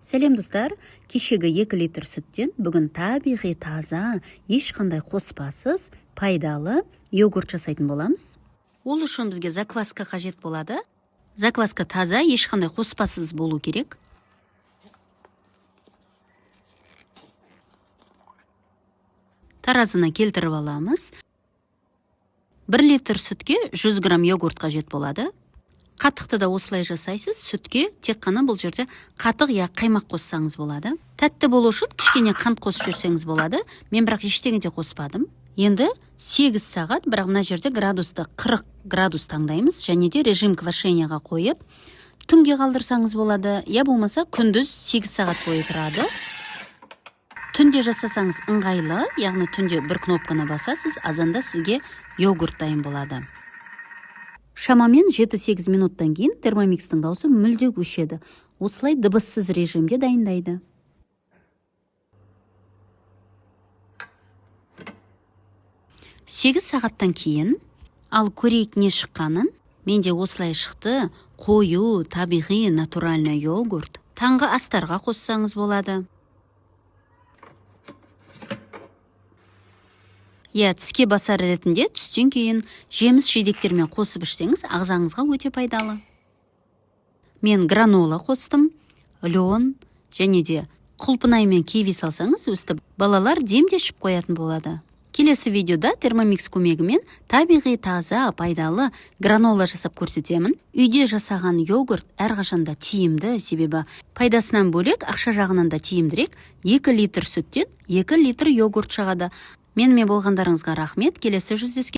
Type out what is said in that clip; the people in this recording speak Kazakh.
Сәлем, достар! Кешегі 2 литр сүттен бүгін табиғи таза, ешқандай қоспасыз, пайдалы йогурт жасайтын боламыз. Ол үшін бізге закваска қажет болады. Закваска таза, ешқандай қоспасыз болу керек. Таразыны келтіріп аламыз. 1 литр сүтке 100 грамм йогурт қажет болады. Қатықты да осылай жасайсыз. Сүтке тек қана бұл жерде қатық я қаймақ қоссаңыз болады. Тәтті болу үшін кішкене қант қосып жіберсеңіз болады. Мен бірақ ештеңе де қоспадым. Енді 8 сағат, бірақ мына жерде градусты 40 градус таңдаймыз және де режим квашенияға қойып түнге қалдырсаңыз болады, я болмаса күндіз 8 сағат бойы тұрады. Түнде жасасаңыз ыңғайлы, яғни түнде бір кнопканы басасыз, азанда сізге йогурт дайын болады. Шамамен 7-8 минуттан кейін термомикстің даусы мүлде өшеді. Осылай дыбыссыз режимде дайындайды. 8 сағаттан кейін, ал көрейік не шыққанын. Менде осылай шықты. Қою, табиғи, натуральный йогурт. Таңғы астарға қоссаңыз болады. Я тіске басар ретінде түстен кейін жеміс жидектермен қосып ішсеңіз, ағзаңызға өте пайдалы. Мен гранола қостым, лен және де құлпынай мен киви салсаңыз, өстіп балалар демде ішіп қоятын болады. Келесі видеода термомикс көмегімен табиғи таза, пайдалы гранола жасап көрсетемін. Үйде жасаған йогурт әрқашанда тиімді, себебі пайдасынан бөлек ақша жағынан да тиімдірек. 2 литр сүттен 2 литр йогурт шығады. Менімен болғандарыңызға рахмет. Келесі жүздескен